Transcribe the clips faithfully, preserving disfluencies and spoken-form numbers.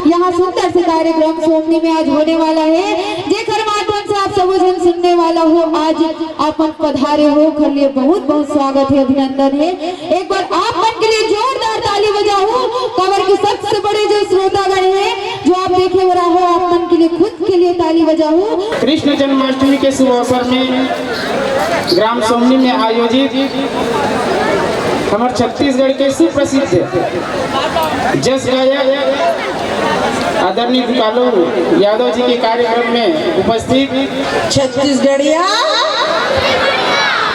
यहाँ सुंदर से कार्यक्रम सोमनी में आज होने वाला है, जेकर माध्यम से आप सबो झन सुनने वाला हो। आज आप मन पधारे हो, ओकर लिए बहुत बहुत स्वागत है, अभिनंदन है। एक बार आप मन के लिए जोरदार ताली बजाओ, काबर कि सबसे बड़े जो श्रोतागण है, जो आप देखे बर आए हो, आप मन के लिए खुद के लिए ताली बजाओ। कृष्ण जन्माष्टमी के शुभ अवसर में ग्राम सोमनी में आयोजित हमर छत्तीसगढ़ के सुप्रसिद्ध जस गायक आदरणीय दुकालू यादव जी के कार्यक्रम में उपस्थित छत्तीसगढ़िया,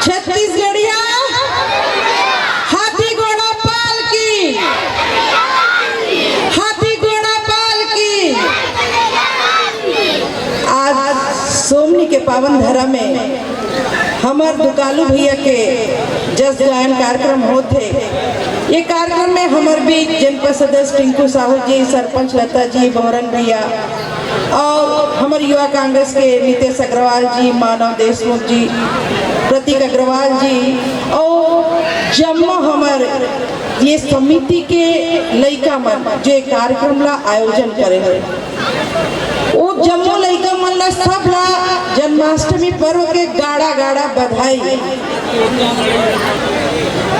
छत्तीसगढ़िया, हाथी घोड़ा पाल की, हाथी घोड़ा पाल की। आज सोमनी के पावन धरा में हमर दुकालू भैया के जस गायन कार्यक्रम होत हे। ये कार्यक्रम में हमर बीच जनपद सदस्य टिंकू साहू जी, सरपंच लता जी, बहरन भैया और हमर युवा कांग्रेस के नितेश अग्रवाल जी, मानव देशमुख जी, प्रतीक अग्रवाल जी और जम्मो हमर ये समिति के लइका मन जे कार्यक्रम ला आयोजन करे हे, वो जम्मो लइका मन ला, सब ला जन्माष्टमी पर्व के गाड़ा गाड़ा बधाई।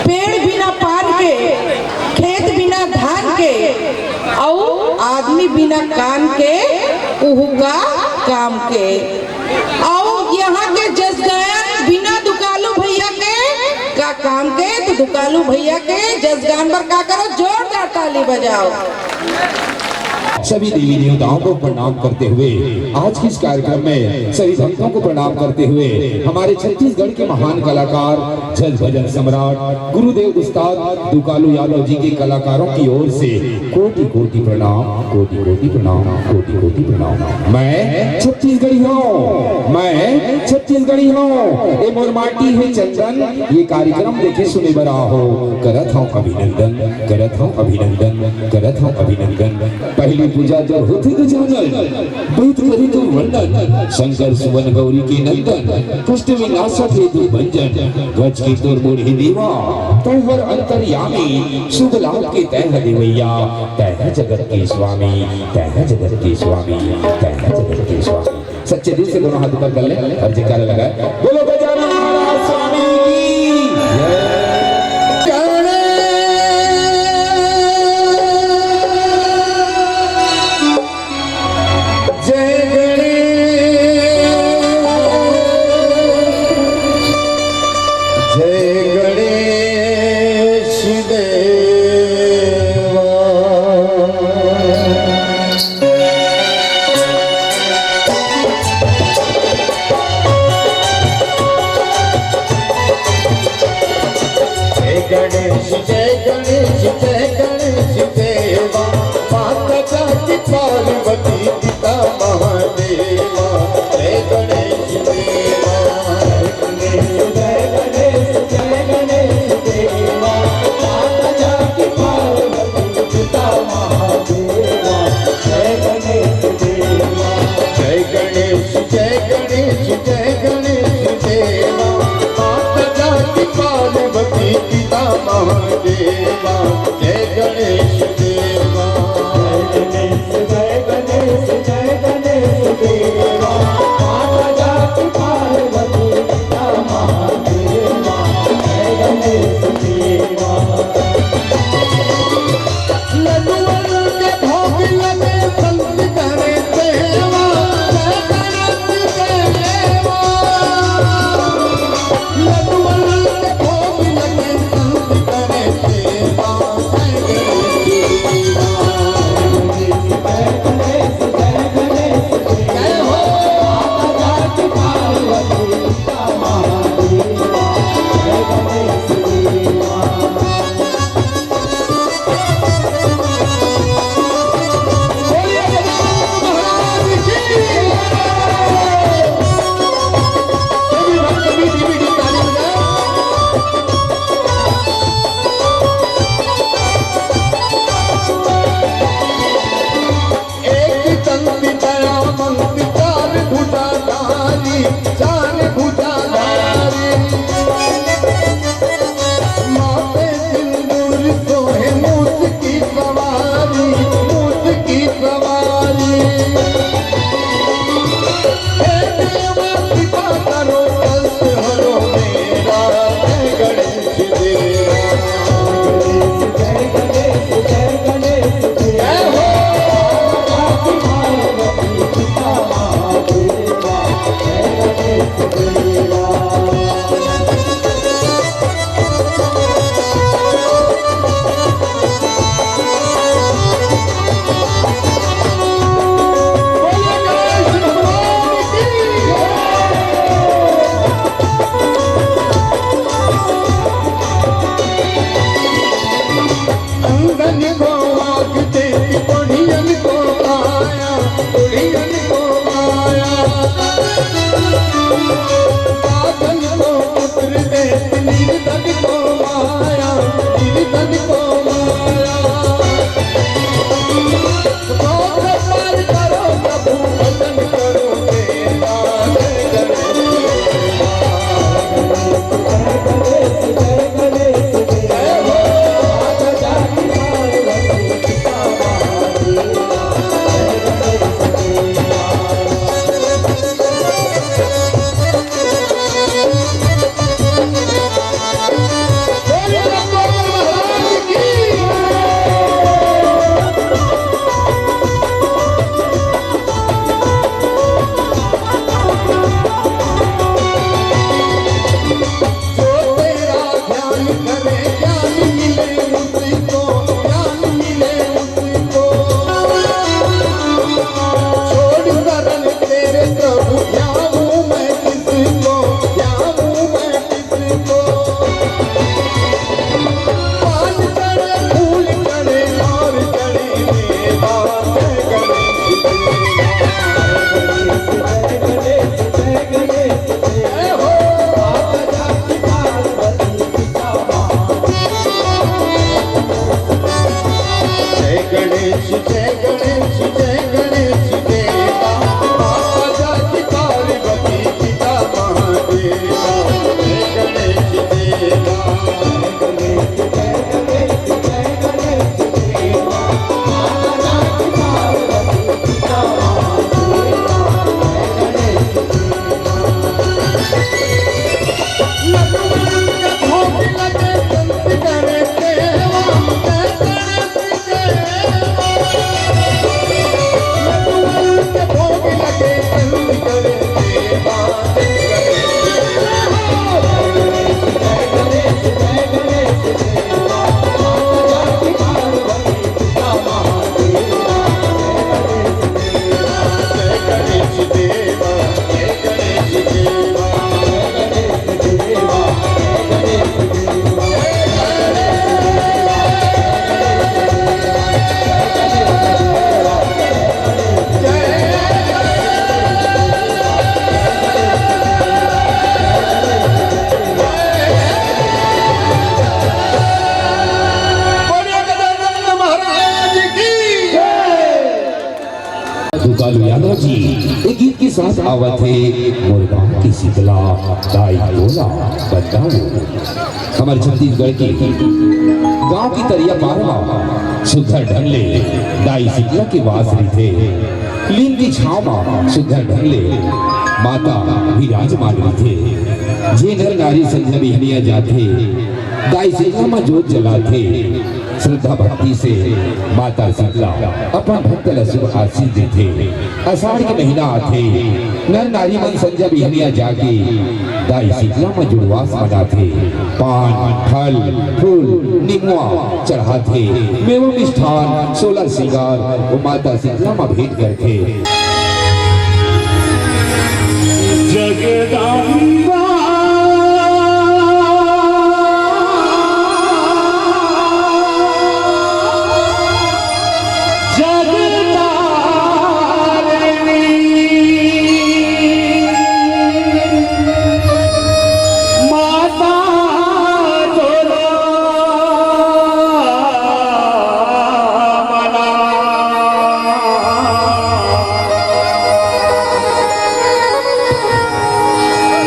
पेड़ बिना पान के, खेत बिना धान के, अउ आदमी बिना कान के, उहू का काम के। अउ यहाँ के जस गायन बिना दुकालू भैया के का काम के, तो दुकालू भैया के जस गायन बर का करो, जोरदार ताली बजाओ। सभी देवी देवताओं को प्रणाम करते हुए आज के इस कार्यक्रम में सभी भक्तों को प्रणाम करते हुए हमारे छत्तीसगढ़ के महान कलाकार जस भजन सम्राट गुरुदेव उस्ताद दुकालू यादव जी के कलाकारों की ओर से कोटि कोटि प्रणाम, कोटि कोटि प्रणाम, कोटि कोटि प्रणाम। मैं छत्तीसगढ़ी हूँ, मैं छत्तीसगढ़ी हूँ। ए मोर माटी हे चंदन, ये कार्यक्रम देखे सुने बर आए हो, करत हूँ अभिनंदन, करत हूँ अभिनंदन, करत हूँ अभिनंदन। पहली पूजा जब होथे गजानन, दूत करी तोर वंदन, शंकर सुवन गौरी के नंदन, कष्ट विनाशक हे तू भंजन, गज के तोर मुड़ी देवा, तू हर अंतर्यामी, शुभ लाभ के तैं ह देवैया, तैं ह जगत के स्वामी, तैं ह जगत के स्वामी, तैं ह जगत के स्वामी। सच्चे दिल से दोनों हाथ ऊपर कर ले और जयकारा लगाए, बोलो गजानन महाराज स्वामी की जय। जय गणेश, जय गणेश देवा। सवारी। हे देवा कृपा करो, कष्ट हरो मेरा, जय गणेश देवा। जय हो। अंगन को आग दे, बुढ़ियन को माया, बुढ़ियन को माया। पागल को पुत्र दे, निर्धन को माया, निर्धन को माया। रोग पार करो प्रभु, भजन करो देवा। जय गणेश, जय गणेश, जय गणेश देवा। माता जाति पार्वती पिता महादेवा। जय गणेश देवा। दुकालू यादव जी, ये गीत के साथ आवत हे मोर गांव के शीतला, दाई बोला बंदा वो। हमर छत्तीसगढ़ के गांव की तरिया पार मा सुघर ढंग ले दाई शीतला के वास रहिथे। लीम की छांव मा सुघर ढंग ले माता विराजमान रहिथे। जे नर नारी संझा बिहनिया जाथे, दाई शीतला मा जोत जलाथे। श्रद्धा भक्ति से माता शीतला अपन भक्त ल शुभ आशीष देथे। आषाढ़ के महीना आथे, नर नारी मन संझा बिहनिया जाके दाई शीतला म जुड़वास मनाथे। पान, फल, फूल, निमुआ चढ़ाथे, मेवा मिष्ठान, सोलह श्रृंगार वो माता शीतला म भेंट करथे। जगदम्बा, जगतारिणी, माता तोला मना।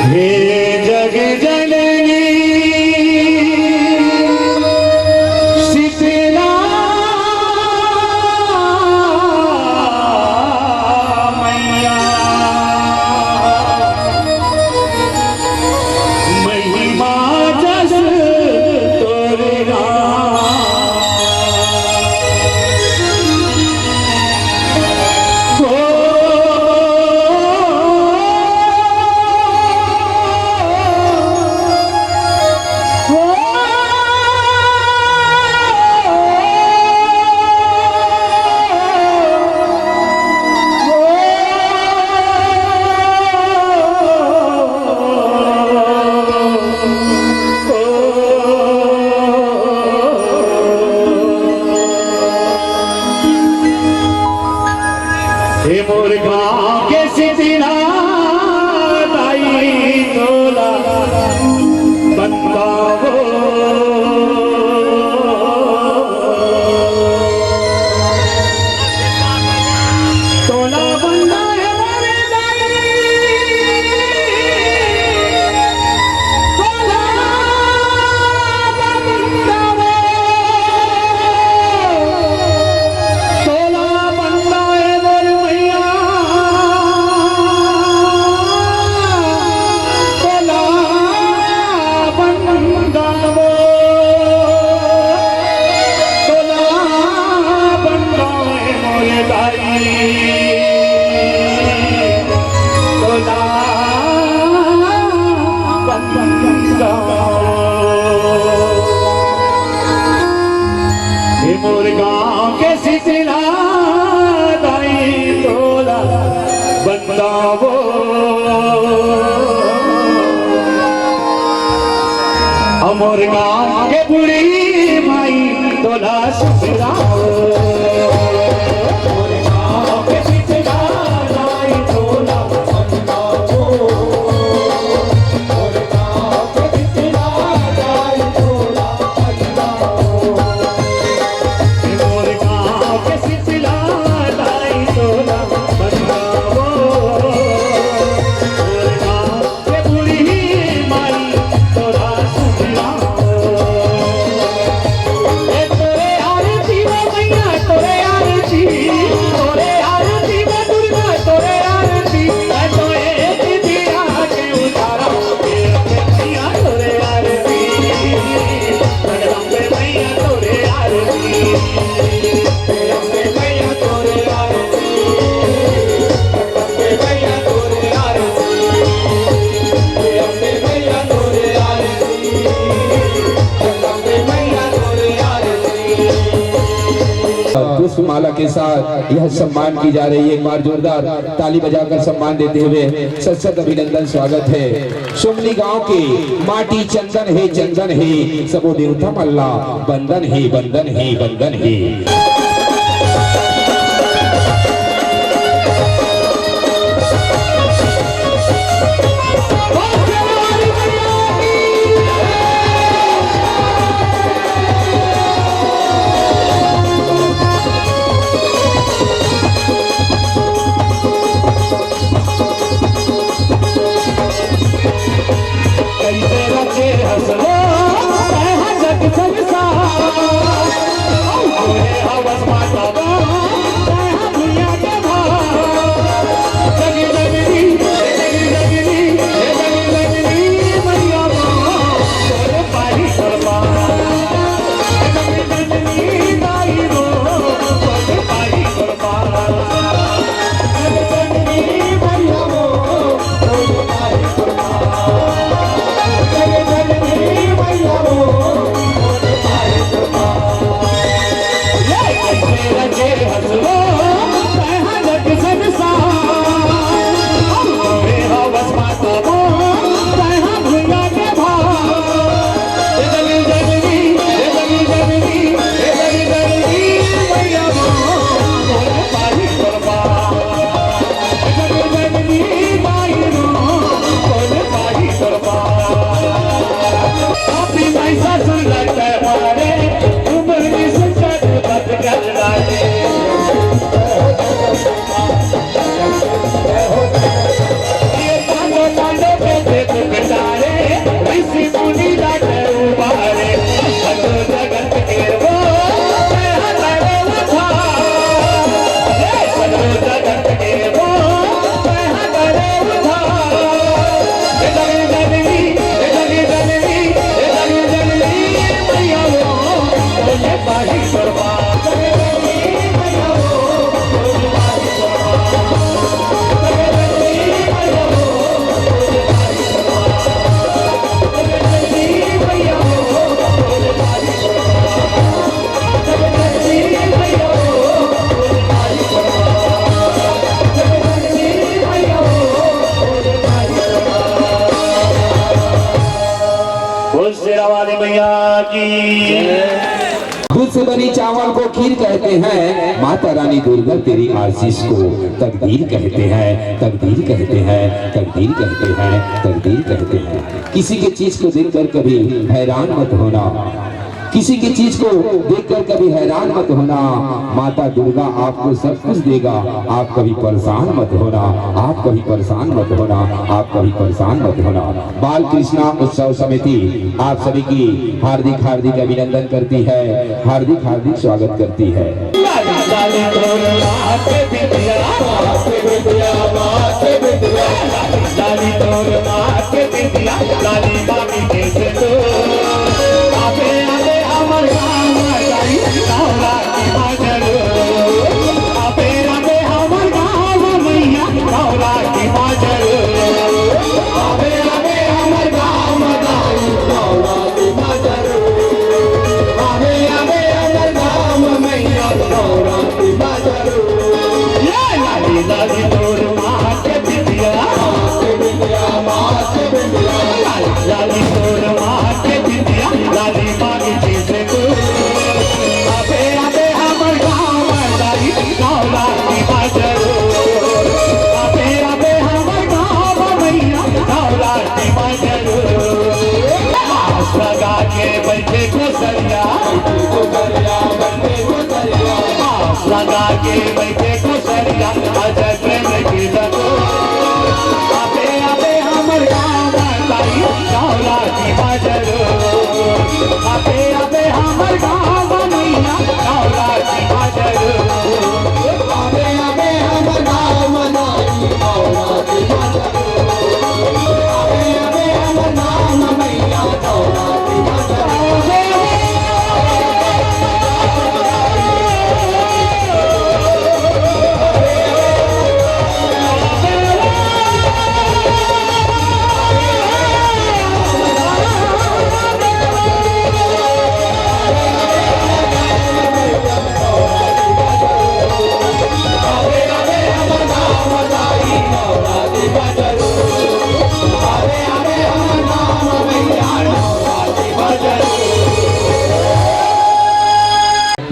हे ए मोर गाँव के सिसिला दाई तोला बतावो। तोला बंदा हे मोरे दाई, तोला बंदा हे, तोला बंदा हे मोर मैया, तोला बंदा हे। तोला बंदा हे मोरे दाई, तोला बंदा हे। ए मोर गाँव के सिसिला दाई तोला बतावो। हमर गाँव के बूढ़ी माई तोला सुधरावो। हमर गाँव के सिसिला दाई तोला बतावो। हमर गाँव के सिसिला दाई तोला बतावो। हमर गाँव के सिसिला दाई तोला बतावो। हमर गाँव के बूढ़ी माई तोला सुधरावो। ए तोरे आरती वो मैया, तोरे आरती, तोरे आरती वो दुर्गा, तोरे आरती। ए तो एक दिया के उजाला, ए मैया तोरे आरती, जगदम्बे मैया तोरे आरती। पुष्प माला के साथ यह सम्मान की जा रही है। एक बार जोरदार ताली बजाकर सम्मान देते हुए सत सत अभिनंदन, स्वागत है। सुमनी गांव के माटी चंदन हे, चंदन हे, सबो देवता मन ला बंदन हे, बंदन हे, बंदन हे। कइसे रचे हस वो, तैं ह जग संसार। अउ तोरे हवस माता बा, तैं ह भुइयां के भार। जग जननी, हे जग जननी, हे जग जननी, मैया माँ, तोरे पाही सरपार। हे जग जननी दाई वो, तोरे पाही सरपार। बोल शेरा वाली मैया की। खुश से बनी चावल को खीर कहते हैं, माता रानी दुर्गा तेरी आशीष को तकदीर कहते हैं, तकदीर कहते हैं, तकदीर कहते हैं, तकदीर कहते हैं। किसी की चीज को देखकर कभी हैरान मत होना, किसी की चीज को देखकर कभी हैरान मत होना। माता दुर्गा आपको सब कुछ देगा, आप कभी परेशान मत होना, आप कभी परेशान मत होना, आप कभी परेशान मत होना। बाल कृष्णा उत्सव समिति आप सभी की हार्दिक हार्दिक अभिनंदन करती है, हार्दिक हार्दिक स्वागत करती है।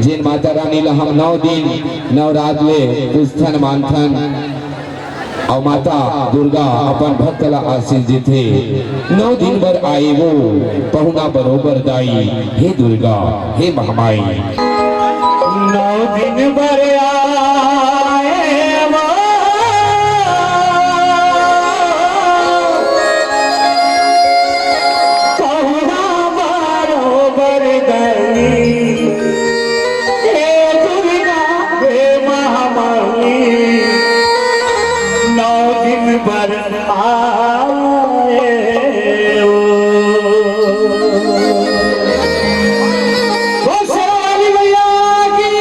जेन माता रानी ला हम नौ दिन नौ रात ले पूजथन मानथन, अउ माता दुर्गा अपन भक्त ला आशीष देथे। नौ दिन बर आए वो पहुना बरोबर दाई, हे दुर्गा, हे महामाई। नौ दिन बर आए वो पहुना बरोबर दाई, हे दुर्गा, हे महामाई, नौ दिन बर आए ओ। बोल शेरावाली मैया की।